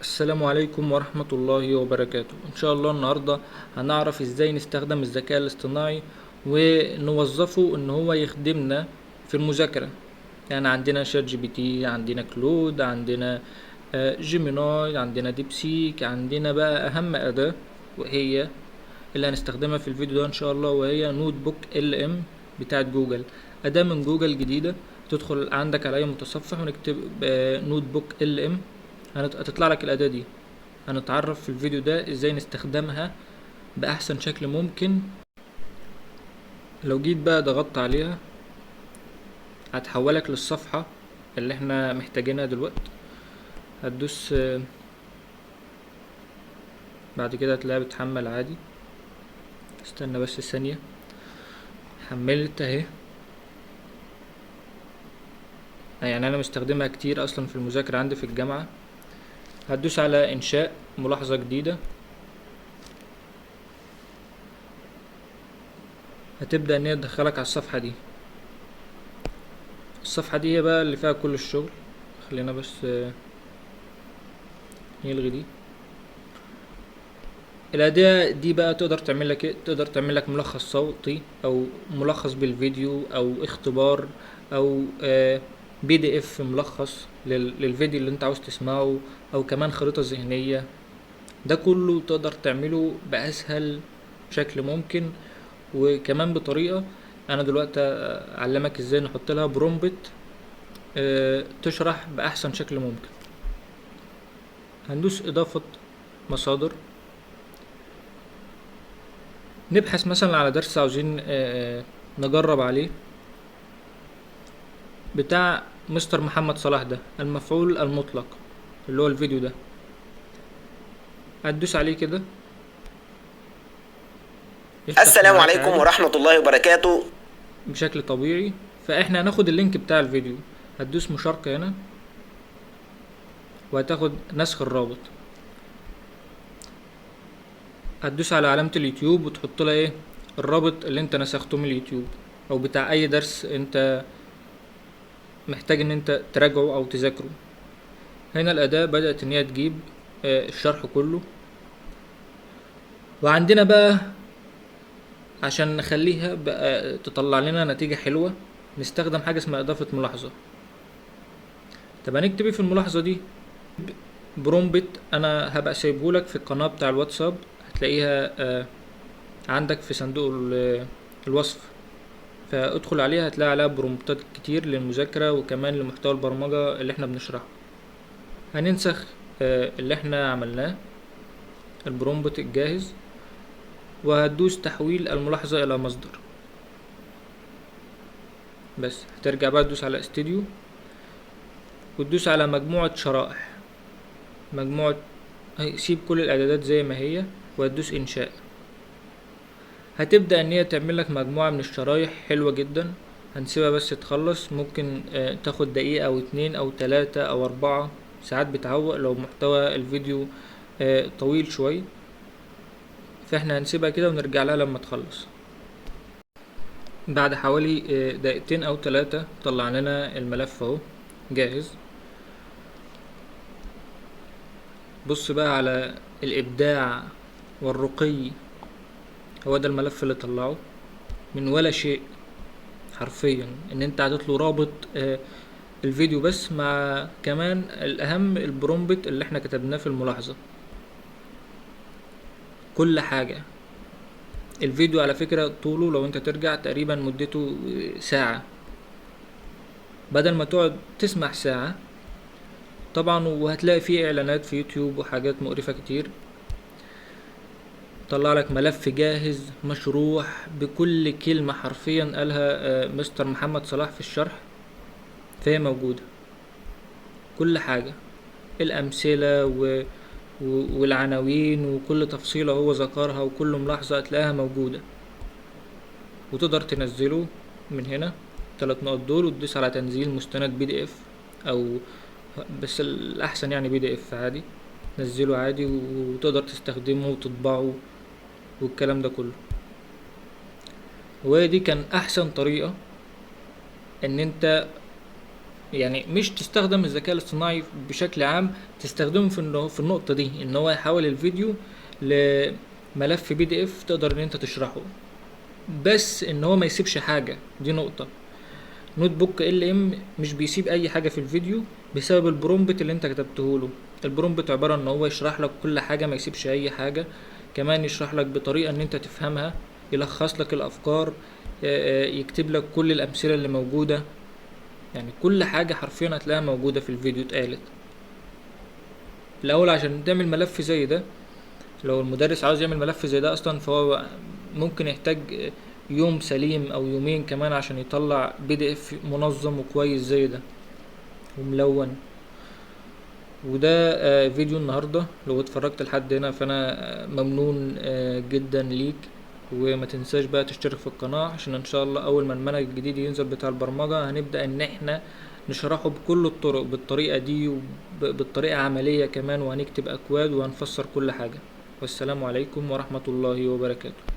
السلام عليكم ورحمة الله وبركاته. إن شاء الله النهاردة هنعرف إزاي نستخدم الذكاء الاصطناعي ونوظفه إن هو يخدمنا في المذاكرة. يعني عندنا ChatGPT، عندنا Claude، عندنا Gemini، عندنا DeepSeek، عندنا بقى أهم أداة وهي اللي هنستخدمها في الفيديو ده إن شاء الله، وهي NotebookLM بتاعت جوجل. أداة من جوجل جديدة، تدخل عندك على أي متصفح ونكتب NotebookLM، هتطلع لك الأداة دي. هنتعرف في الفيديو ده ازاي نستخدمها بأحسن شكل ممكن. لو جيت بقى ضغطت عليها هتحولك للصفحة اللي احنا محتاجينها دلوقتي. هتدوس، بعد كده هتلاقيها بتحمل عادي. استنى بس ثانية، حملت اهي. انا مستخدمها كتير اصلا في المذاكرة عندي في الجامعة. هتدوس على انشاء ملاحظة جديدة، هتبدأ ان هي تدخلك على الصفحة دي. الصفحة دي هي بقى اللي فيها كل الشغل. خلينا بس نلغي دي. الأداة دي بقى تقدر تعمل لك إيه؟ تقدر تعمل لك ملخص صوتي أو ملخص بالفيديو أو اختبار أو PDF ملخص للفيديو اللي أنت عاوز تسمعه، أو كمان خريطة ذهنية. ده كله تقدر تعمله بأسهل شكل ممكن، وكمان بطريقة أنا دلوقتي أعلمك إزاي نحط لها برومبت، تشرح بأحسن شكل ممكن. هندوس إضافة مصادر، نبحث مثلا على درس عاوزين نجرب عليه، بتاع مستر محمد صلاح ده، المفعول المطلق، اللي هو الفيديو ده. هتدوس عليه كده يفتح السلام معاك عليكم عادي ورحمة الله وبركاته بشكل طبيعي. فاحنا هناخد ال link بتاع الفيديو، هتدوس مشاركة هنا وهتاخد نسخ الرابط، هتدوس على علامة اليوتيوب وتحط لها ايه الرابط اللي انت نسخته من اليوتيوب او بتاع اي درس انت محتاج ان انت تراجعه او تذاكره. هنا الاداة بدأت ان هي تجيب الشرح كله. وعندنا بقى عشان نخليها بقى تطلع لنا نتيجة حلوة نستخدم حاجة اسمها إضافة ملاحظة. طب هنكتب ايه في الملاحظة دي؟ برومبت انا هبقى سايبهولك في القناة بتاع الواتساب، هتلاقيها عندك في صندوق الوصف، فادخل عليها هتلاقي عليها برومبتات كتير للمذاكرة وكمان لمحتوى البرمجة اللي احنا بنشرحه. هننسخ اللي احنا عملناه البرومبت الجاهز، وهتدوس تحويل الملاحظة إلى مصدر. بس هترجع بقى تدوس على استوديو وتدوس على مجموعة شرائح، مجموعة، سيب كل الإعدادات زي ما هي وهتدوس إنشاء. هتبدأ إن هي تعمل لك مجموعة من الشرايح حلوة جدا. هنسيبها بس تخلص، ممكن تاخد دقيقة أو 2 أو 3 أو 4، ساعات بتعوق لو محتوى الفيديو طويل شوي، فإحنا هنسيبها كده ونرجع لها لما تخلص. بعد حوالي دقيقتين أو 3 طلع لنا الملف أهو جاهز. بص بقى على الإبداع والرقي، هو ده الملف اللي طلعه من ولا شيء حرفيا، ان انت عطيت له رابط الفيديو بس، مع كمان الاهم البرومبت اللي احنا كتبناه في الملاحظة. كل حاجة. الفيديو على فكرة طوله لو انت ترجع تقريبا مدته ساعة، بدل ما تقعد تسمع ساعة طبعا، وهتلاقي فيه اعلانات في يوتيوب وحاجات مقرفة كتير. طلع لك ملف جاهز مشروح بكل كلمة حرفيا قالها مستر محمد صلاح في الشرح، فهي موجودة كل حاجة، الأمثلة والعناوين وكل تفصيلة هو ذكرها وكل ملاحظة هتلاقيها موجودة. وتقدر تنزله من هنا 3 نقط دول وتدوس على تنزيل مستند PDF، أو بس الأحسن PDF عادي، نزله عادي وتقدر تستخدمه وتطبعه والكلام ده كله. وهي دي كان أحسن طريقة إن أنت يعني مش تستخدم الذكاء الاصطناعي بشكل عام، تستخدمه في النقطة دي، ان هو يحول الفيديو لملف PDF تقدر ان انت تشرحه، بس ان هو ما يسيبش حاجة. دي نقطة. NotebookLM مش بيسيب اي حاجة في الفيديو بسبب ال prompt اللي انت كتبته له. ال prompt عبارة ان هو يشرح لك كل حاجة، ما يسيبش اي حاجة، كمان يشرح لك بطريقة ان انت تفهمها، يلخص لك الافكار، يكتب لك كل الامثلة اللي موجودة. كل حاجة حرفيا هتلاقيها موجودة في الفيديو اتقالت. الاول عشان تعمل ملف زي ده، لو المدرس عاوز يعمل ملف زي ده اصلا فهو ممكن يحتاج يوم سليم او يومين كمان عشان يطلع PDF منظم وكويس زي ده وملون. وده فيديو النهاردة. لو اتفرجت لحد هنا فانا ممنون جدا ليك، وما تنساش بقى تشترك في القناة عشان ان شاء الله اول ما المنهج الجديد ينزل بتاع البرمجة هنبدأ ان احنا نشرحه بكل الطرق، بالطريقة دي وبالطريقة عملية كمان، وهنكتب اكواد وهنفسر كل حاجة. والسلام عليكم ورحمة الله وبركاته.